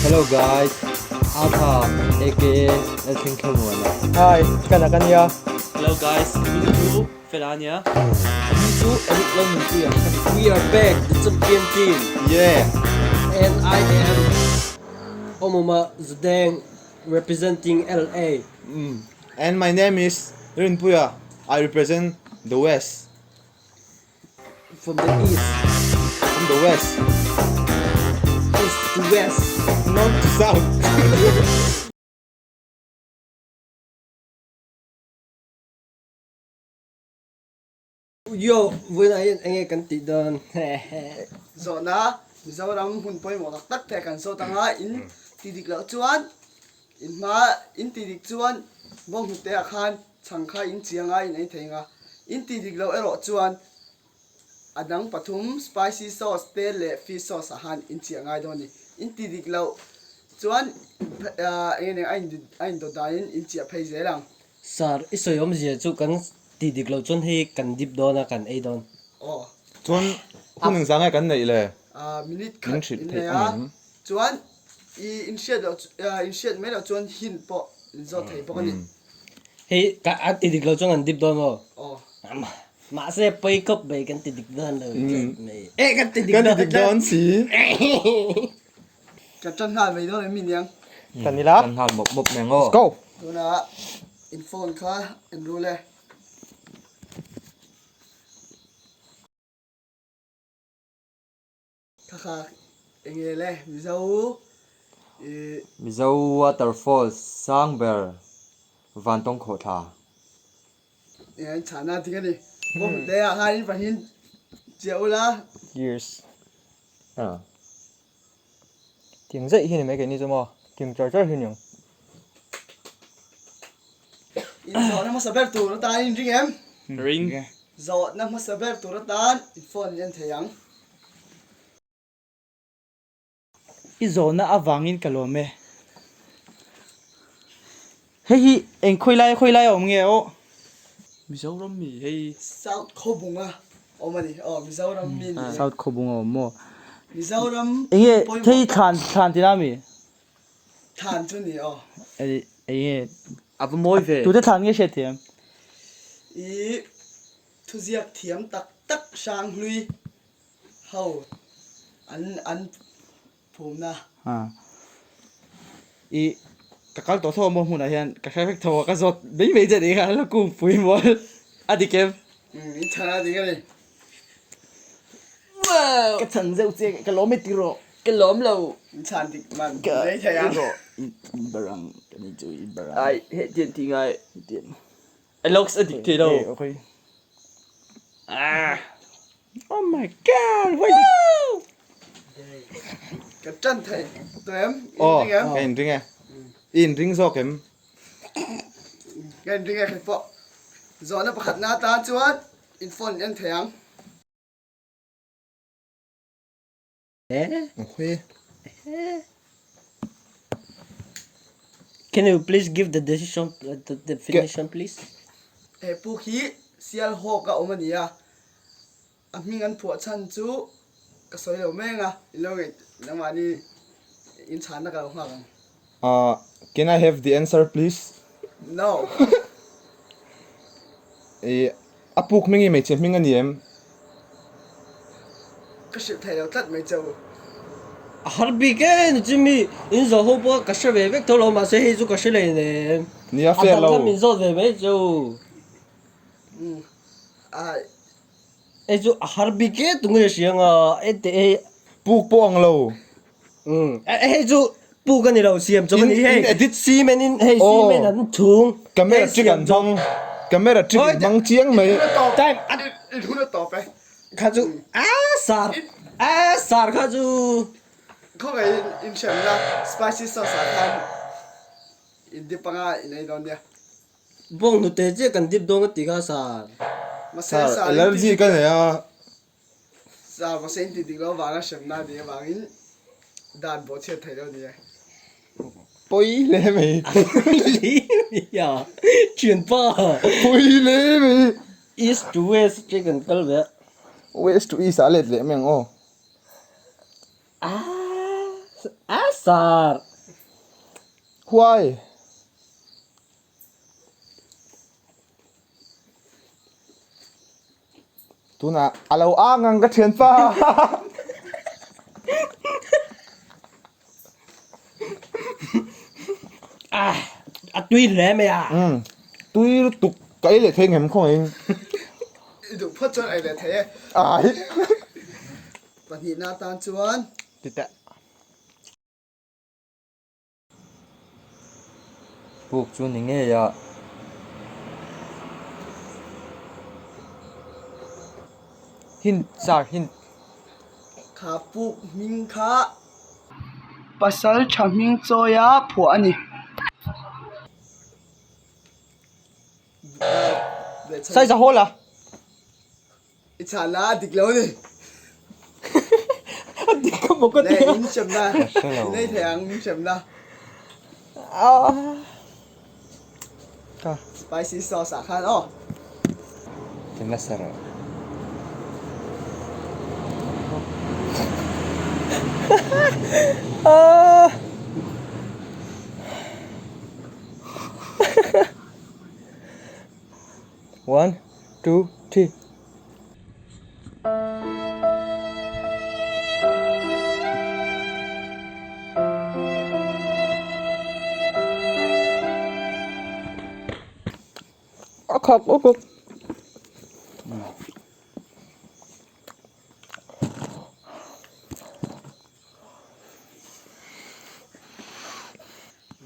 Hello guys, Atha aka Lalthleng Thlamuana. Hi, ka nak a nia. Hello guys, ka min chu Fela a nia. Ka min chu Eric Lalnunpuia ka ni. We are back, the champion team. Yeah. And I am Omoma Zudeng representing LA. And my name is Rinpuia, I represent the West. From the east. From the west. East to west. North to south. Yo, vawiinah hian enge kan tih dawn? Zawhna, Mizoram hmun pawimawh tak tak te kan zawt anga in ti dik loh chuan in hma in ti dik chuan bawnghnute ah khan Chhang kha in chiang a in ei thei nga. In tih dik loh erawh chuan a dang pathum spicy sauce te leh fish sauce ah han in chiah ngai dawn a ni. In tih dik loh chuan eng eng a a indawt danin in chiah phei zel ang. Sir, i sawi awmzia chu kan tih dik loh chuan hei kan dip dawn a, kan ei dawn. Aw. Chuan hun engzah nge kan neih le? Minute Min khat hrilh in theih nei a a, ngem? chuan i in hriat loh in hriat mai loh chuan hint pawh in zawt thei bawk a ni. Hei ka an ti dik lo chuan an dip dawn maw? Aw. Mahse pawi khawp mai kan ti dik dawn lo tlat mai. Eh kan ti dik Kan ti dawn dik dawn si. Kan tan nghal mai dawn em mi niang? Kan ila. Tan nghal mawp mawp mai ang aw. Let's go. Tunah in phone kha en rul e. Thakha enge le Mizo i. Mizo waterfall sang ber Vantawng khawhthla. Enge an chhana ding a ni. Bawm te ah khan in pahin chiah ula. Years. Ah. Tiang zaih hi ni mai keini chu maw? Tiang char char hi ni ang. In zawhna hmasa ber tur atan in ring em? Ring. Zawhna hmasa ber tur atan in phone in en thei ang. I zawhna avangin ka lawm e. Hei hi eng khawi lai khawi lai a awm nge aw? Mizoram mi hei. South Khawbunga awm a ni aw Mizoram mi ni e. South Khawbunga awm maw? Mizoram Enge pawimawh thei thlan thlan tina mi? Thlan chu ni aw. Enge A va mawi ve. Tute thlan nge hriat thiam? I thuziak thiam tak tak Hranghlui ho an an phumna. Ha. I ka kal tawh tho a maw hmunah hian ka hre vek tho a ka zawt mai mai che nih kha la kungpui mawl a dik em? Umm in chhan a dik a ni. Ka chhan zeuh che ka lawm e ti rawh. Ka lawm lo. In chhan dik man mai thei ang. In barang ka ni chu in barang. Ai he tian ti ngai. Tian. Alox a dik thei lo. Okay. Ah. Oh my god. Why Ka tan thei tawh em? In Oh, ring em? ka in ring e. I in ring zawk em? Ka in ring e kei pawh. Zawhna pakhat na atan chuan in phone in en thei ang. Can you please give the decision the definition please? He puk hi Sialhawk a awm a ni a, a hming an phuah chhan chu ka sawi lo meng a, in lo ngaih nangmahni in chhanna ka lo nghak ang. Can I have the answer please? No. I a puk hming hi hmeichhe hming a ni em? Ka hrilh thei lo tlat mai che u. A har bik e ni chu mi in zawh ho pawh ka hre ve vek tho lo mahse hei chu ka hre lei nem. Ni a fair lo. A dang kha min zawt ve mai che u. Hei chu a har bik e tunge hria nga e teh hei. Puk pawh ang lo. Hei chu puk a ni lo siam chawp a ni hei cement in hei cement an chhung camera trick an hmang camera trick an hmang chiang mai time in hun a tawp e kha chu a sar a sar kha chu khawngaih in hremna spicy sauce ah khan in dip anga in ei dawn nia bawng hnute chiah kan dip dawn a ti kha sar sar allergy ka nei a. Sa va sen ti dik lo vanga hremna ni avangin dan pawh chhiat thei lo ni e. Pawi hle mai. Pawi hle mai a, thianpa. Pawi hle mai. East to west che kan kal ve a. West to east ah a let leh mai ang aw. Aaa. A sir. Why? Tunah a lo ang ang ka thianpa. Ah, a tui hle mai a. Umm, tui lutuk ka ei leh thei ngem khawngaihin. I duh phawt chuan ei leh thei e. Ai. Pahnihna atan chuan. Ti teh. Puk chu ni ngei a. Hint sir hint. Kha puk hming kha pasal tha hming chawia phuah a ni. Size a hawl a. I chhan a dik lo ni. A dik ka maw ka ti a. In hremna. In ei thei ang in hremna. Ka. Spicy sauce ah khan aw. Ti hmasa rawh. One, two, three. A khak a khak.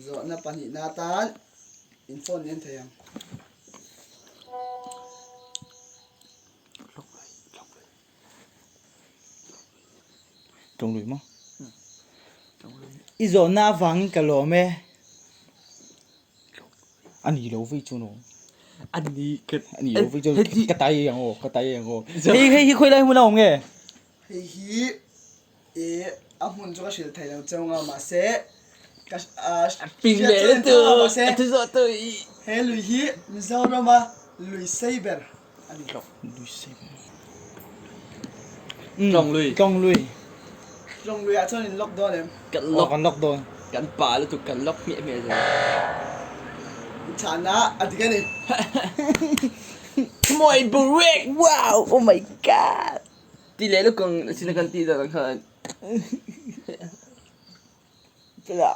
Zawhna pahnihna atan in phone en thei ang. Tawng lui maw? I zawhna avangin ka lawm e. A ni lo vei chu no. A ni ka A ni lo vei chu ka tai ang aw ka tai ang aw. Hei hei hi khawi lai hmun a awm nge? Hei hi i a hmun chu ka hrilh thei lo cheu nga mahse ka Ping leh hriat chu lutuk mahse a thu zawh tu i. He lui hi Mizorama lui sei ber a ni. Lui sei ber. Tlawng lui. Tlawng lui. Tlawng lui ah chuan in lock dawn em? Kan Aw lock kan lock dawn. Kan pa lutuk kan lock hmiah hmiah zel. In chhana a dik a ni. Moi break wow oh my god. Ti leh lutuk ang sin a kan tih dan ang khan.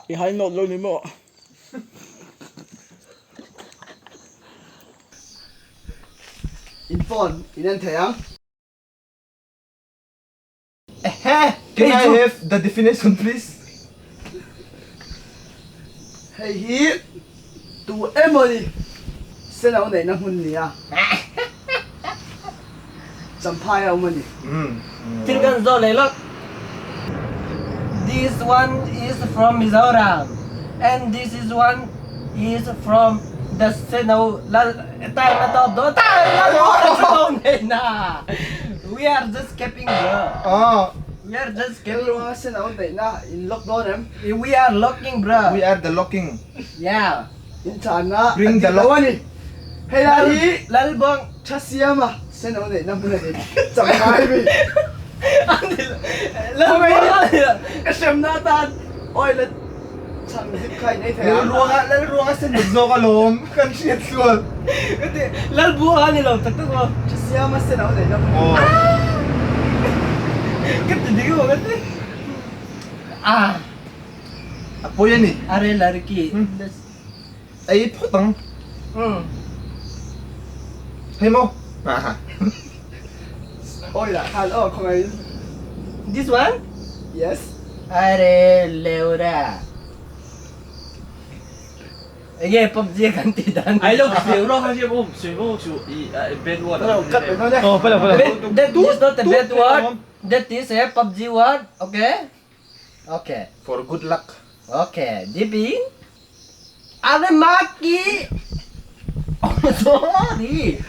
I hai nawt lo ni maw? In phone in en thei ang. Can I have the definition please? Hei hi tu emawni senau neihna hmun nia Champhai a awm a ni. Thil kan zawh leh lawk. This one is from Mizoram and this is one is from the senau lal tang na tawp dawn tang na senau neihna we are just keeping bro we are just keeping Lalruanga senau neihna in lock dawn em? We are locking bro. We are the locking. Yeah. In chana Bring the lock. ani. Hei lai hi Lalbawng tha siama senau neihna hmun a ni. Champhai mi. Lalbawng Ka hremna atan oil a chhang zip kha in ei thei a. Lalruanga Lalruanga sen dik zawk alawm kan hriat sual. Lalbuang ani lo tak tak maw. Tha siama senau neihna hmun a ni. Ka ti dik maw ka ti. Ah. A pawi a ni. Are larki. Ei phawt ang. Hei maw. Oil ah khan aw khawngaih in. This one? Yes. Are leura. Enge PUBG kan tih dan. Ai lo sui ro kha siam um sui mo chu i bad word. Cut ve dawn e. Aw pala pala. That is not a bad word. That is a PUBG word. Okay? Okay. For good luck. Okay. DB. Are maki. Oh, sorry.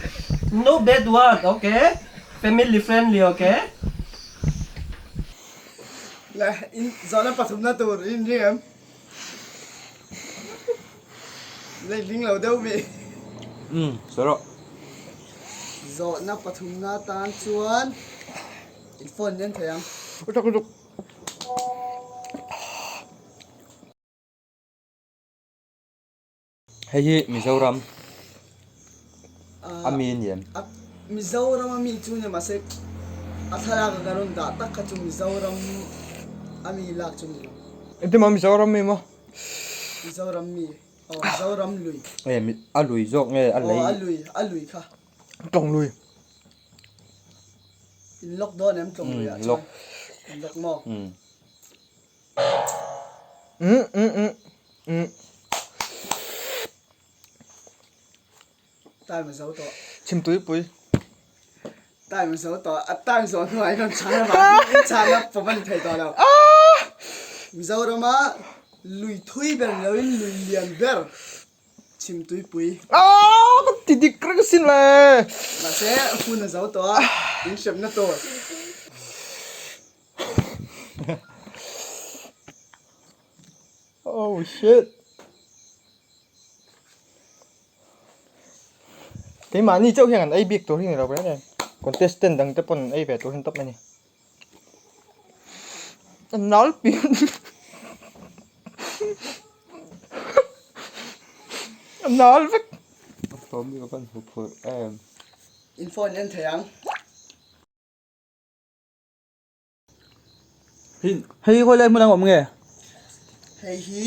No bad word. Okay. Family friendly. Okay. Le in zawhna pathumna tur in ring em? Le ring lo deuh mi. Um, sawi rawh. Zawhna pathumna tan chuan in phone nen thei ang. Hei hi Mizoram a mi a ni em? Mizoram a mi chu ni mahse a thlalak a ka rawn dah tak kha chu Mizoram a mi lak chu ni lo. Engtin maw Mizoram mi maw? Mizoram mi aw Mizoram lui. Nge a lui zawk nge a lei? Aw a lui a lui kha. Tlawng lui. In lock dawn em tlawng lui ah chuan? In lock maw? Time a zo tawh. Chhim tuipui. Time a zo tawh. A time zawh hnuah hian chhan avang in chhan a pawm a ni thei tawh lo. Mizorama lui thui ber ni loin lui lian ber chhim tuipui. Ka ti dik reng asin le. Mahse hun a zo tawh a, in hremna tur. Oh shit. Keimahni chauh hian an ei bik tur hi ni lo reng reng. Contestant dang te pawn an ei ve tur hi an tawp mai a ni. A nal pian. A nal vek. A hlawm hi ka van hmu phurh em. In phone en thei ang. Hei khawi lai hmun ang awm nge? Hei hi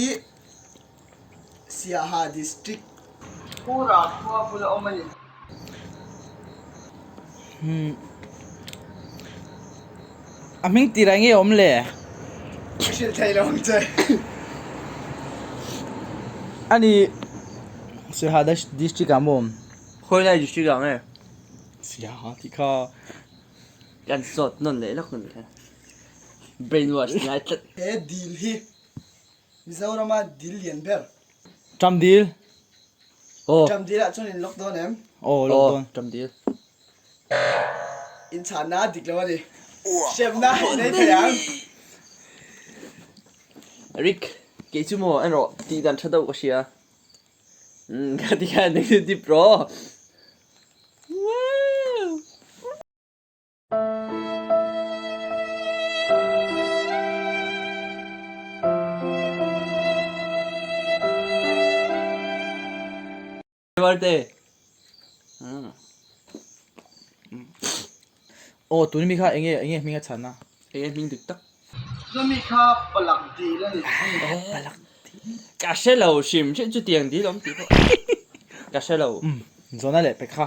Siaha District Pura khua bula awm a ni. A hming tirah nge awm le? Ka hrilh thei lo ang che. Ani Siaha District ah maw awm? Khawi lai District ah nge? Siaha tih kha. Kan sawt nawn leh lawk ang kha. Brain wash ngai tlat. He dil hi Mizorama dil lian ber. Ṭam dil. Aw. Ṭam dil ah chuan in lock dawn em? Aw lock dawn. Ṭam dil. In chhanna a dik lo a ni. Hremna in nei thei ang. Rick, kei chu maw en rawh tih dan ṭha deuh ka hria. Umm ka ti khan eng chu dip rawh. Wow! Varte. Aw tun mi kha enge enge hming a chhan a. Enge hming dik tak. Chumi kha palak dil a ni. Palak dil. Ka hre lo hrim hrim chutiang dil awm tih pawh ka hre lo. Zawhna leh pe kha.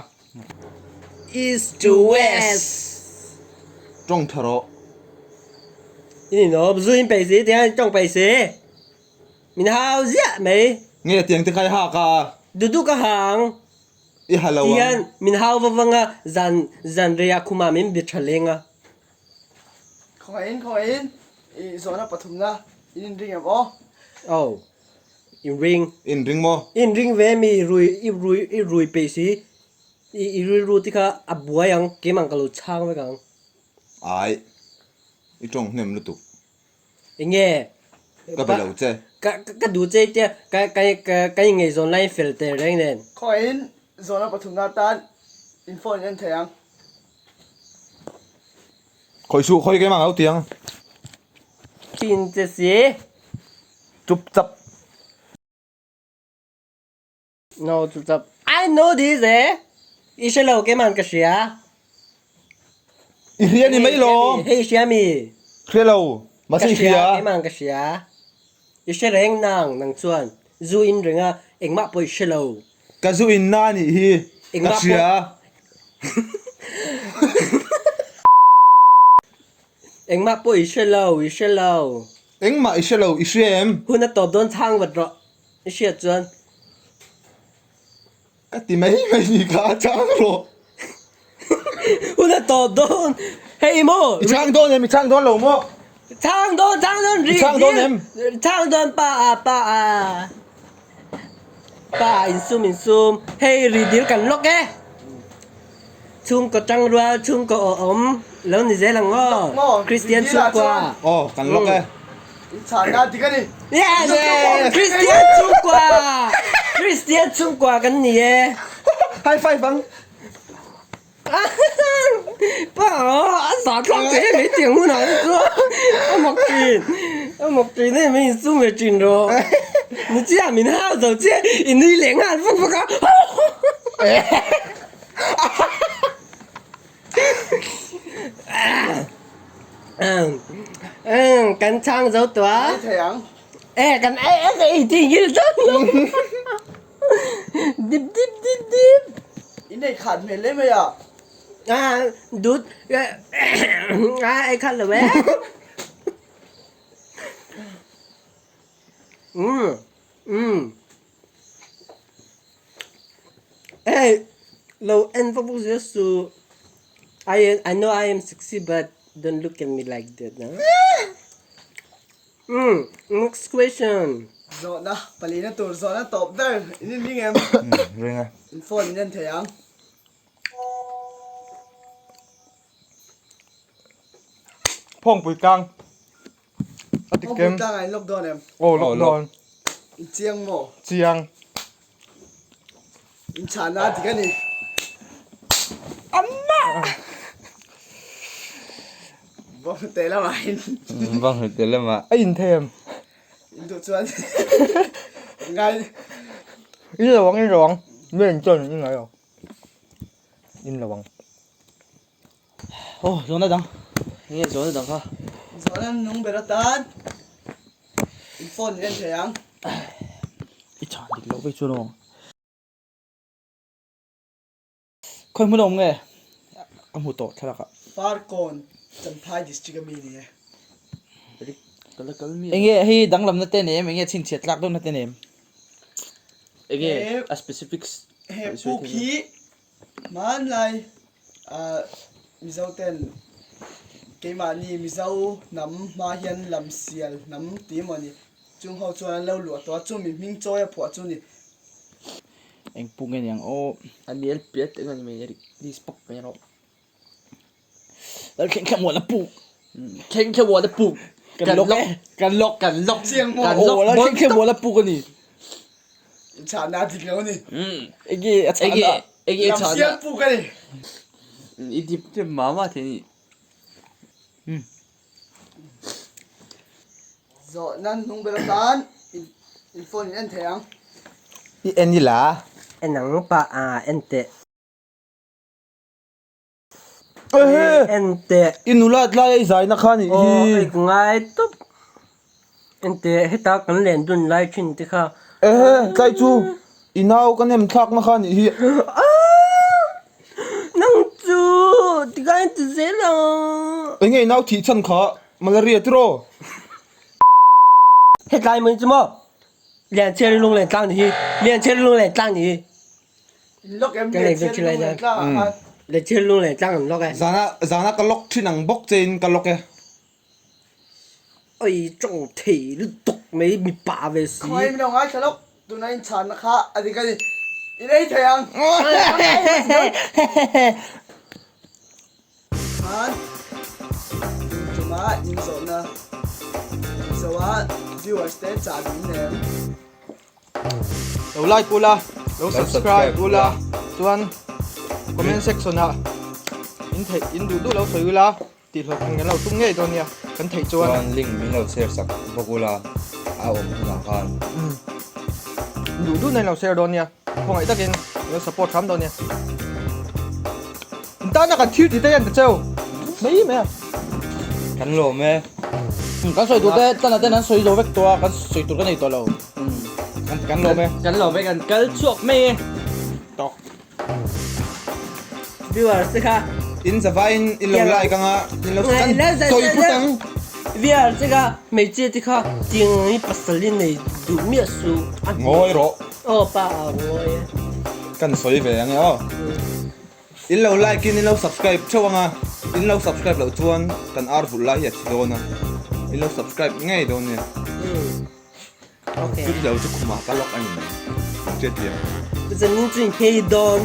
East to west. Tawng tha rawh. I ni nawp zu in peih si tiang tawng peih si. Min hau ziah mai. Nge tiang te kha i hak a. Dudu ka hang. I ha lo ang. Tihian min hau va vang a zan zan rei ah khumah min bi tha leng a. Khawngaihin khawngaihin i zawhna pathumna in inring em aw? Aw inring. Inring maw? Inring ve mi i rui i rui i rui peih si i i rilru te kha a buai ang keimah ka lo chhang vek ang. Ai i tawng hnem lutuk. Enge? Ka be lo che. Ka ka duh che tia ka ka ka ka ingaihzawn laiin fel teh reng nen. Khawngaihin zawhna pathumna atan in phone in en thei ang. Khawi suh khawi keimah ngau tiang. Thin che si. Chup chap. No chup chap. I know this eh. I hre lo keimah ka hria. I hria ni mai lo. Hei hria mi. Hria lo. Mahse i hria. Keimah ka hria. I hre reng nang nang chuan zu in reng a engmah pawh i hre lo. Ka zu in na nih hi ka hria. Engmah pawh i hre lo, i hre lo. Engmah i hre lo, i hria em? Hun a tawp dawn chhang vat rawh, i hriat chuan. Ka ti mai mai ni kha a chhang rawh. Hun a tawp dawn, hei maw. I chhang dawn em? I chhang dawn lo maw? Chhang dawn, chhang dawn I chhang dawn em? Chhang dawn pa a pa a. Pa a insum insum, hei ri dil kan lawk e. Chhungkaw tangrual, chhungkaw awhawm lo ni zel ang aw. Kristian chhungkua. Aw, kan lawk e. In chhahna dik a ni. Yes! Kristian chhungkua! Kristian chhungkua kan ni e. High five ang. Pa a zah thlak thei em mai tiang hunah te chuan a mak thin a mak thin em mai insum ve thin rawh. Ni chiah min hau zo chiah i nui leh nghal vak vak a. Kan chhang zo tawh a. Ei thei ang. E kan ei e ka ei thei ngil dawn lo. Dip dip dip dip. In ei khat hmel hle mai a. A dut a ei khat lo e. Umm umm Hey lo en vak vak zel su I I know I am sexy but don't look at me like that huh Umm next question. Zawhna palina tur zawhna tawp ber in inring em? Ring a. In phone in en thei ang. Phawngpui tlang. A dik em? Phawngpui tlang ah in lock dawn em? Aw lock dawn. In chiang maw? Chiang. In chhahna a dik a ni. Amma! Bawnghnute lamah in. Bawnghnute lamah. A in thei em? In duh chuan ngai. In lo ang in lo ang. Mi in chuan in ngai lo. In lo ang. Aw zawhna dang. Enge zawhna dang kha? Zawhna nung ber atan in phone in en thei ang. I chhan dik loh vei chu lawng. Khawi hmun a awm nge? Ka hmu tawh thlalak ah. Farkawn Champhai district a mi ni e. Enge hei danglamna te nei em? Enge chhinchhiat tlak deuhna te nei em? Enge a specifics He puk hi Hmanlai Mizo ten keimahni Mizo hnam hma hian lamsial hnam tih emaw ni chung ho chuan an lo luah tawh a, chumi hming chawi a phuah chu ni. Eng puk nge niang aw. A mial piat eng a ni mai rik please pawk mai rawh. Lal thleng thleng muan a puk. Thleng thleng muan a puk. Kan lawk e. Kan lawk. Kan lawk. Chiang maw. Kan lawk. Aw lal thleng thleng muan a puk a ni. Chhahna a dik lo a ni. Enge a chhahna. Enge a chhahna. Lamsial puk a ni. I dip dip mah mah thei a ni. Zawhna hnung ber atan in phone in en thei ang. I en ila. En ang pah a en teh. En teh. I nulat lai a i zaina kha nih hi. Aw i ngai tawp. En teh heta kan len dun lai thin te kha. Ehe tlai chu i nau ka nem thlakna kha nih hi. Aaa nang chu tikhan i ti zel ang. Enge i nau thih chhan kha malaria tiraw? Hetlai mai chu maw Lianchhiari lunglen tlang nih hi Lianchhiari lunglen tlang nih hi. Lock em le chhiar lung leh tlang ah khan. Le chhiar lung leh tlang an lock e. Zana zana ka lock thin ang bawk che in ka lock e. Oi tawng thei lutuk mai mipa ve si. Khawi min lo ngaithla loh tuna in chhanna kha a dik a ni. In ei thei ang. Khan tuma in zawhna zoa viewers te chah dun nem. Lo like ula, lo subscribe ula, chuan comment section ah in theih in duh duh lo sawi ula tih hlawh kan lo tum ngei dawn nia kan theih chuan. Chuan link min lo share sak bawk ula a awm hunah khan. Umm in duh duh na in lo share dawn nia khawngaih takin in lo support hram dawn nia. In tana kan thil tih te hian ta cheu mai mai a. Kan lawm e. Kan sawi tur te tana ten an sawi zo vek tawh a, kan sawi tur ka nei tawh lo. Kan lawm e. Kan lawm e, kan kal chhuak mai e. Tawk. Viewers te kha. In zavaiin in lo like anga in lo kan sawi phut ang. Viewers te kha hmeichhia te kha tiang hi pasal in nei duh miah suh. Ngawi rawh. Aw pa a ngawi e. Kan sawi ve ang e aw. In lo like in in lo subscribe theuh ang a, in lo subscribe loh chuan kan ar vulh lai hi a thi dawn a, in lo subscribe ngei dawn nia. Chuti lo chu khumah ka lock a ni mai, ang che tiang. Zanin chu i nghei dawn.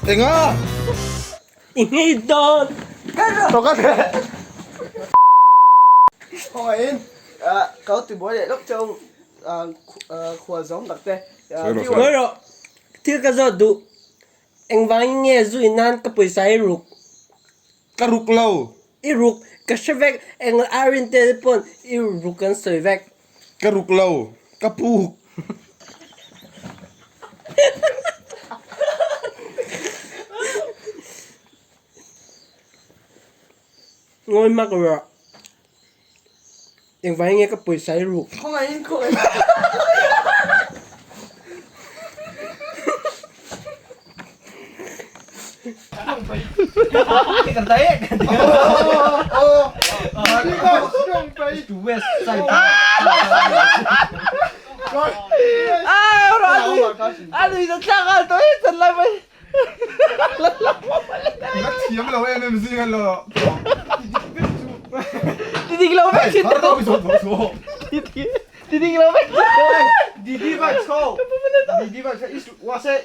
Enga? I nghei dawn. Tawk a teh. Khawngaih in ka lo tibuai leh lawk cheu khual zawng tak te. Sawi rawh, thil ka zawt duh. Engvangin nge zu in nan ka pawisa i ruk? Ka ruk lo. I ruk, ka hre vek, eng Irene te pawn i ruk an sawi vek. Ka ruk lo, ka puk. Ngawi hmak rawh. Engvangin nge ka pawisa i ruk? Khawngaihin khawngaihin. Thiam lo em em zing an lo. Ti dik lo vek thin Ti dik lo vek. Didi vai chho. Didi vai chho. Wase.